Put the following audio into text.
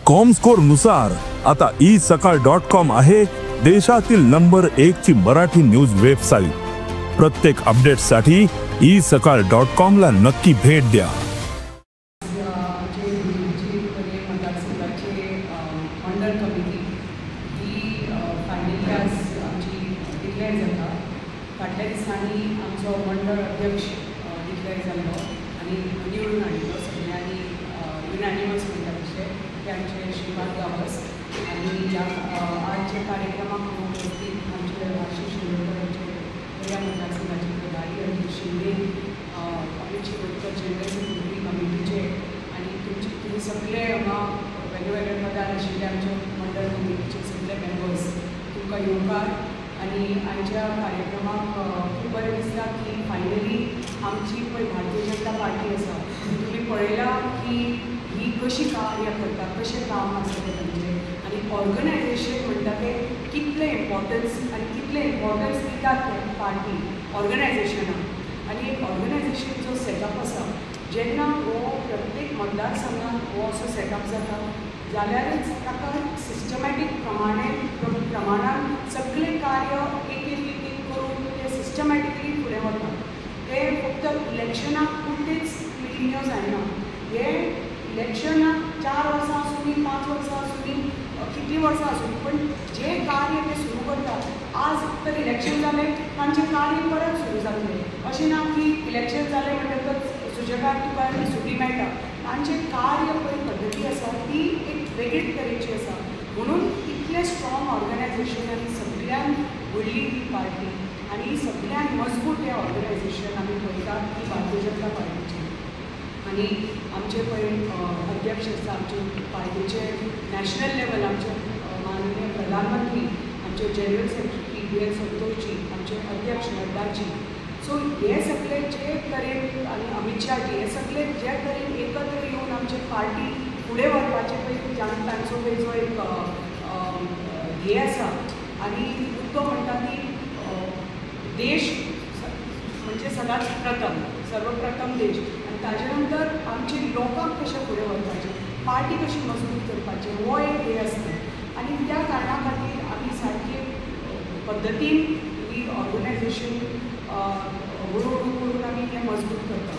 Comscore नुसार आता E सकाळ डॉट कॉम आहे देशातील नंबर 1 ची मराठी न्यूज वेबसाईट. प्रत्येक अपडेटसाठी ई सकाळ डॉट कॉम ला नक्की भेट द्या. मंडळ कमिटी ही फायनली आज आमची डिक्लेअर जाता. फाटल्या दिसांनी आमचो मंडळ अध्यक्ष डिक्लेअर जाल्लो आनी निवडून हाडिल्लो सगळ्यांनी युनॅनिमस म्हणटा तशें ते आमचे श्रीपाद गांवस. आनी ह्या आजच्या कार्यक्रमाक उपस्थित आमचे आशिष शिरोडकर, आमचे पर्या मतदारसंघाचे प्रभारी अर्जुन शिंदे, अमित शिरोडकर जनरल सेक्रेटरी कमिटीचे, आनी तुमचे तुमी सगळे हांगा वेगळे वेगळे पदार आशिल्ले आमच्या मंडळ कमिटीचे सगळे मेंबर्स, तुमकां येवकार. आनी आयच्या कार्यक्रमाक खूब बरें दिसता की फायनली आमची पळय भारतीय जनता पार्टी आसा, तुमी पळयलां की ही कशी कार्य करता, कशें काम आसा तें तांचें, आनी ऑर्गनायजेशन म्हणटा तें कितलें इम्पॉर्टन्स आनी कितलें इम्पॉर्टन्स दितात ते पार्टी ऑर्गनायजेशनाक. आनी एक ऑर्गनायजेशन जो सेटअप आसा, जेन्ना हो प्रत्येक मतदारसंघात हो असो सेटअप जाता जाल्यारच ताका सिस्टमॅटीक प्रमाणान सगळें कार्य एक एक एक एक करून ते सिस्टमॅटिकली फुडें वता. ते फक्त इलेक्शनाक पुरतेच मिटिंग्यो जायना. हे इलेक्शनाक 4 वर्सां आसूं, 5 वर्सां आसूं, कितलीं वर्सां आसूं, पण जे कार्य ते सुरू करतात, आज तर इलेक्शन जालें तांचें कार्य परत सुरू जातलें. अशें ना की इलेक्शन जालें म्हणटकच सुजगार तुका सुटी मेळटा. तांचें कार्य पळय पद्दती आसा ती एक वेगळीच तरेची आसा. म्हणून इतलें स्ट्रॉंग ऑर्गनायजेशन आनी सगळ्यान व्हडली ही पार्टी आनी सगळ्यान मजबूत हें ऑर्गनायजेशन आमी पळयतात ती भारतीय जनता पार्टीची. आनी आमचे पळय अध्यक्ष आसा आमचे पार्टीचे नॅशनल लेवल, आमचे माननीय प्रधानमंत्री, आमचे जनरल सेक्रेटरी बी एल संतोषजी, आमचे अध्यक्ष नड्डाजी. सो हे सगळे जे तरेन आनी अमित शाहजी, हे सगळे जे तरेन एकत्र येवन आमचे पार्टी फुडें व्हरपाचें पळय तांचो पळय जो एक ध्येय आसा आनी मुद्दो म्हणटा की देश म्हणजे सदांच प्रथम, सर्वप्रथम देश, आनी ताजे नंतर आमचे लोकांक कशें फुडें व्हरपाचें, पार्टी कशी मजबूत करपाची, हो एक ध्येय आसता. आनी त्या कारणा खातीर आमी सारके पद्दतीन ही ऑर्गनायजेशन हळू हळू करून आमी तें मजबूत करता.